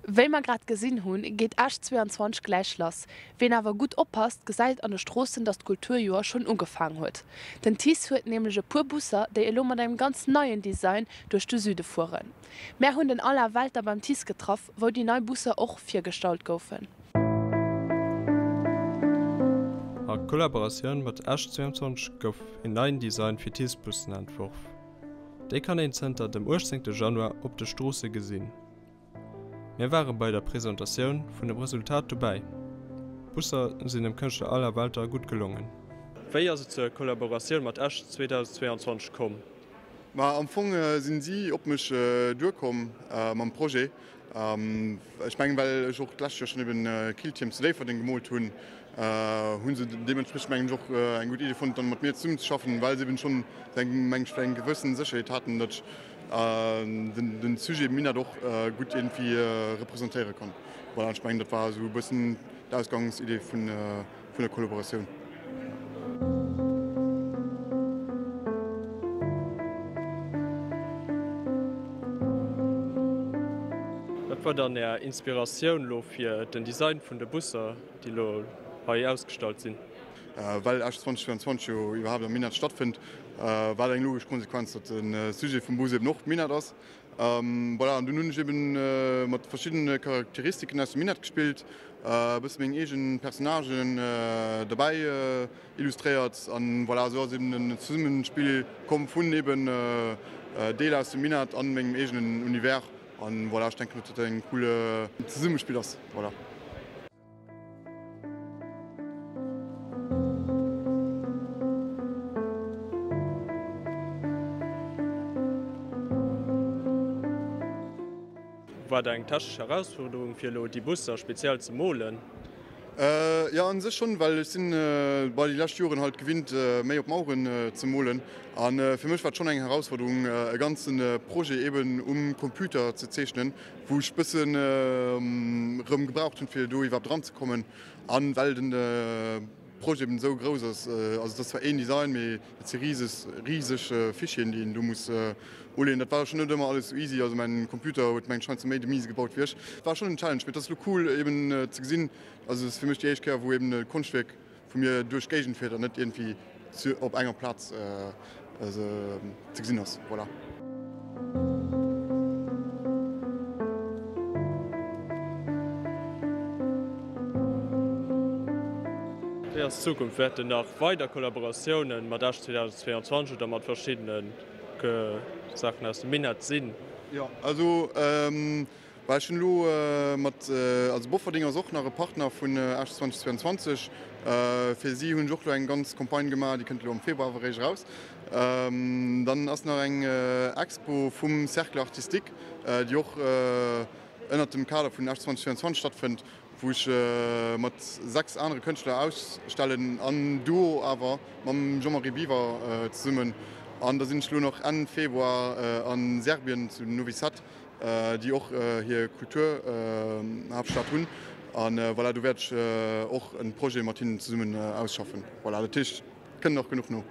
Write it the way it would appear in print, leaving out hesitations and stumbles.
Wéi mer grad gesinn hunn, geet Esch 22 gläich lass. Ween awer gutt oppasst, gesäit an de Stroossen, dass d'Kulturjoer schonn ugefaang huet. Den TICE huet nämlech e puer Busser, déi elo mat engem ganz neien Design duerch de Süde fueren. Mär hunn den Alain Welter beim TICE getraff, wou déi nei Busser och virgestallt goufen. A Kollaboratioun mat Esch 22 gouf een neien Design fir TICE-Bussen entworf. Déi kann een zënter dem 18 Januar op de Stroosse gesinn. Mir ware bei der Presentatioun vun dem Resultat dobäi. D'Busser sinn dem Kënschtler Alain Welter gutt gelongen. Wéi ass et zur Kollaboratioun mat Esch 2022 komm? Ma am Fong sinn si op mech duerkomm mam Projet. Ech mengen, well ech och d'lescht Joer schonn eben Killtierm zu Déifferdeng gemoolt hunn, hu se deementspriechend mengen ech och eng gutt Idee fonnt, dann mat mir zesummenzeschaffen, well se eben schonn mengen ech eng gewëssen Sécherheet haten, datt ech den Sujet Minett och gutt iergendwéi representéiere kann. Voilà, ech mengen dat war esou e bëssen d'Ausgangsidee vun der Kollaboratioun. Wat war dann Är Inspiratioun elo fir den Design vun de Busser, déi elo hei ausgestallt sinn? Well Esch 2024 jo iwwerhaapt am Minett stattfënnt, war et eng logesch Konsequenz, datt de Sujet vum Bus eben och Minett ass. Voilà, an dunn hunn ech eben mat verschiddene Charakteristiken aus dem Minett gespillt, e bësse meng eegen Personnagen derbäi illustréiert an voilà, esou ass eben en Zesummenspill komm vun eben Deeler aus dem Minett an mengem eegenen Univers an voilà, ech denken, datt dat eng cool Zesummespill ass, voilà. War dat eng technesch Erausfuerderung fir elo déi Busser speziell ze molen? Jo, an sech schonn, well ech sinn bei déi lescht Joren halt gewinnt méi op Maueren ze molen an fir mech war et schonn eng Herausforderung e ganze Projet eben um Computer ze zeechnen. wou ech bëssen rëm gebraucht hunn fir do iwwerhaapt eran ze kommen an well den Projet eben esou grouss ass, also et ass zwar een Design, mee et si riseg riseg Fichieren déi een do muss uleeën, dat war schonn net ëmmer alles esou easy, also mäin Computer huet mengen scheinst méi de Mise gebaut wéi ech, war schonn en Challenge, mee et ass elo cool eben ze gesinn, also et ass fir mech déi éischt Kéier wou eben e Konschtwierk vu mir duerch d'Géigend fiert an net iergendwéi op enger Plaz ze gesinn ass. Voilà. Wéi ass d'Zukunft? Wäerten nach weider Kollaboratioune mat Esch 2022 oder mat verschiddene Saachen aus dem Minett sinn? Jo, also Well ech hunn elo mat, also Bofferding ass och nach e Partner vun Esch 2022. Fir si hunn ech och elo eng ganz Campagne gemaach, déi kënnt elo am Februar awer eréischt eraus. Dann ass nach eng Expo vum Cercle Artistique, déi och ënnert dem Kader vun Esch 2022 stattfënnt, wou ech mat 6 anere Kënschtler ausstellen, an Duo awer mam Jean-Marie Biwer zesummen. An da sinn ech elo nach Enn Februar a Serbien zu Novi Sad. déi och hir Kulturhaaptstad hunn. A voilà, do wäert ech och e Projet mat hinnen zesummen ausschaffen. Voilà, dat heescht, et kënnt nach genuch no.